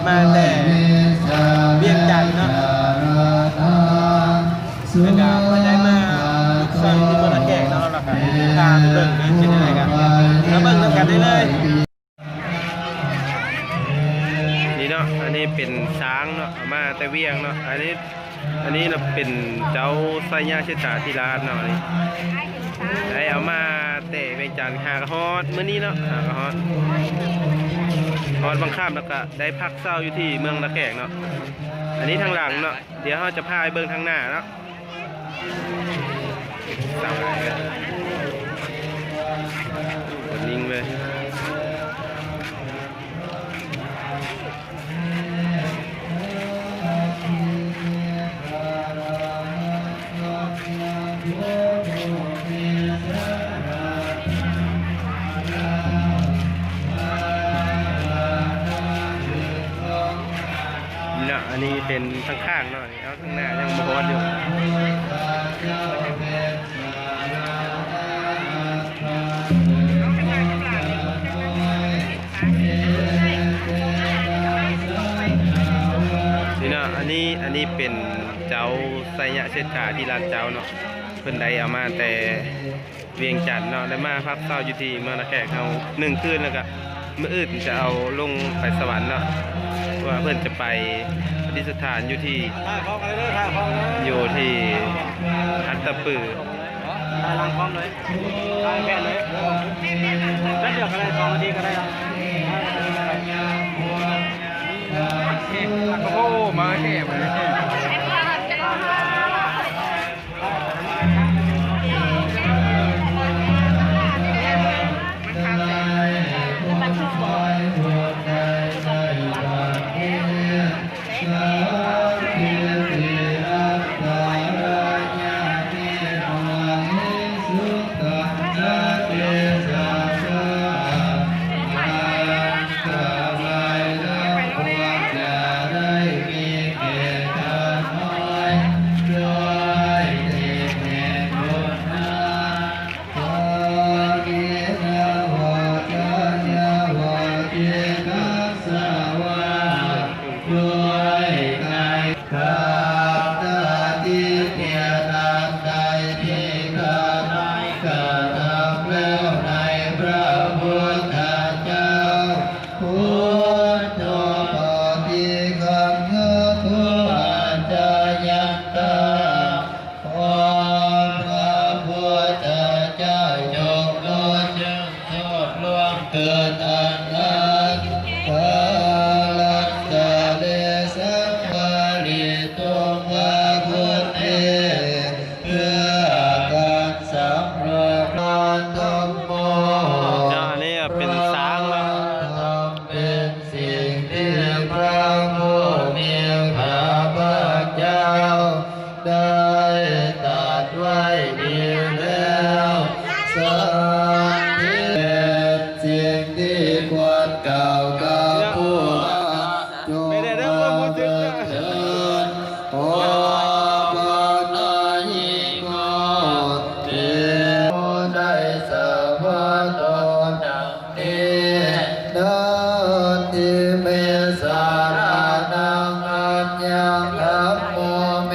ມາແຕ່ວຽງຈັນເນາະ ແລ້ວກະເພິ່ນໄດ້ມາລູກຊ່ອງທີ່ເມືອງທ່າແຂກເນາະ ແລ້ວກະພາໄປເບິ່ງເດີ ເປັນຈັ່ງໃດກະມາເບິ່ງນຳກັນໄດ້ເລີຍ. ນີ້ເນາະ ອັນນີ້ເປັນຊ້າງເນາະ ເອົາມາແຕ່ວຽງເນາະ ອັນນີ້ ອັນນີ້ນະເປັນເຈົ້າໄຊຍະເສດຖາທິລາດເນາະ ນີ້ໄດ້ເອົາມາແຕ່ວຽງຈັນ ຫາກະຮອດມື້ນີ້ເນາະ ຫາກະຮອດ ຮອດວັງຄຳ ແລ້ວກະໄດ້ພັກເຊົາຢູ່ທີ່ເມືອງທ່າແຂກເນາະ. ອັນນີ້ທາງຫຼັງເນາະ ດຽວເຮົາຈະພາໄປເບິ່ງທາງໜ້າເນາະ. ໂອ້ ໂຄດນິ່ງເລີຍ. ເນາະ ອັນນີ້ເປັນທາງຂ້າງເນາະ ເອົາທາງໜ້າຍັງບໍ່ຮອດຢູ່. ນີ້ເນາະ ອັນນີ້ ອັນນີ້ເປັນເຈົ້າໄຊຍະເສດຖາທິລາດເຈົ້າເນາະ ເພິ່ນໄດ້ເອົາມາແຕ່ວຽງຈັນເນາະ ໄດ້ມາພັກເຊົາຢູ່ທີ່ເມືອງທ່າແຂກເຮົາໜຶ່ງຄືນ ແລ້ວກະມື້ອື່ນຈະເອົາລົງໄປສະຫວັນເນາະ ເພາະວ່າເພິ່ນຈະໄປປະດິດສະຖານຢູ່ທີ່ ຢູ່ທີ່ອັດຕະປື. ຖ່າຍຫຼັງພ້ອມເລີຍ ຖ່າຍແຜ່ນເລີຍ ແປັບດຽວກະໄດ້ ສອງນາທີກະໄດ້ລະ. ໂອ້ ມາແຮງເລີຍ. ເຈົ້າ ອັນນີ້ເປັນຊ້າງເນາະ ເປັນສິ່ງທີ່ພະຜູ້ມີພະພາກເຈົ້າໄດ້ຕັດໄວ້ດີແລ້ວ. ສັດທິເປັນສິ່ງທີ່ຄວນກ່າວກັບຜູ້ຈົງມາເບິ່ງເທີນ ໂອປະນະຍິໂກ ເທວະໄດ້ສະພະໂຕ ເນ ນັດຖິເມ ສະລະນັງ ອັນຍັງ ທຳໂມ ເມ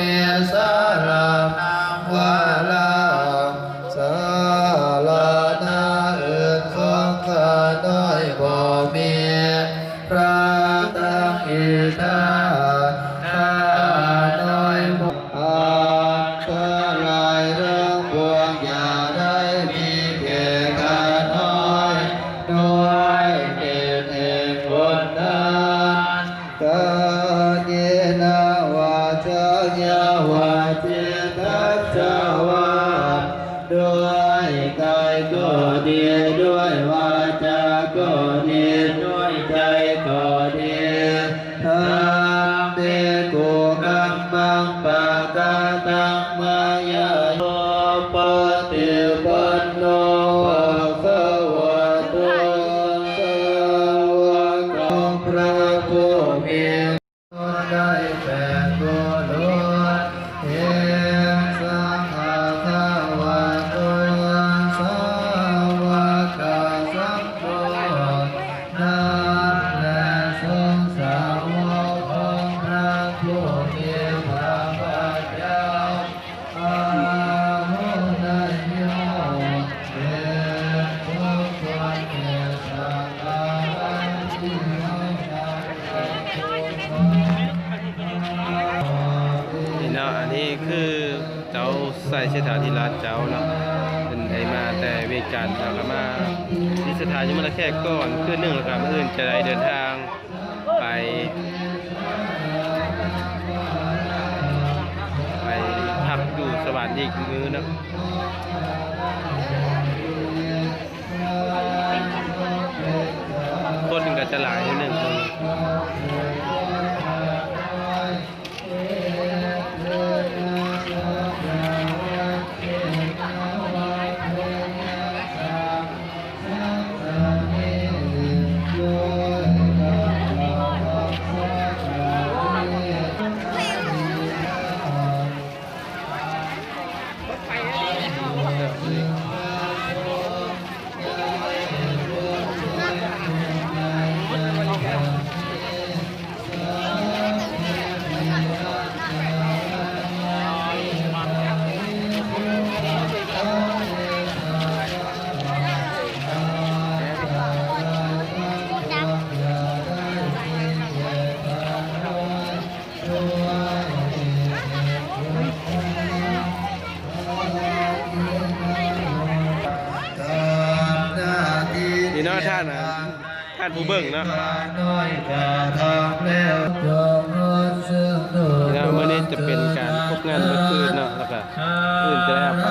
ສະລະນັງ ວະລະ ສະລະນະອື່ນຂອງຂ້ານ້ອຍບໍ່ມີ ພຣະຕັງ ອິດຖາ ຂ້ານ້ອຍບໍ່ ອັນຕະລາຍທັງປວງຢ່າໄດ້ມີແກ່ຂ້ານ້ອຍ ດ້ວຍເດດແຫ່ງບຸນນັ້ນ ກາເຍນະວາຈາຍະວາເຈຕະສະວາ ດ້ວຍກາຍກໍດີ ດ້ວຍວາຈາກໍດີ ດ້ວຍໃຈກໍດີ ທັງເບກຸກັມມັງປະກະຕັງມາຍາໂຍ ປະຕິປັນໂນ ພະຄະວະໂຕ ສາວະກະ ພຣະຜູ້ມີ ໄດ້ແປດບຸລຸດ ເອສະ ພະຄະວະໂຕ ສາວະກະ ສຳໂພ ນັ້ນແລະ ສົງສາວ ນີ້ຄືເຈົ້າໄຊເສດຖາທິລາດເຈົ້າເນາະ ເພິ່ນໄດ້ມາແຕ່ວຽງຈັນ ແລ້ວກໍມາຕິດສະຖານຢູ່ເມືອງທ່າແຂກກ່ອນຄືນໜຶ່ງ ແລ້ວກໍມື້ອື່ນຈະໄດ້ເດີນທາງໄປ ໄປພັກຢູ່ສະຫວັນອີກມື້ເນາະ. ຄົນກໍຈະຫຼາຍໜ້ອຍໜຶ່ງ. ນີ້ເນາະ ທ່ານ ທ່ານຜູ້ເບິ່ງເນາະ. ແລ້ວມື້ນີ້ຈະເປັນການຄົບງານມື້ຄືນເນາະ ແລ້ວກະອື່ນຈະໄດ້ເອົາໄປ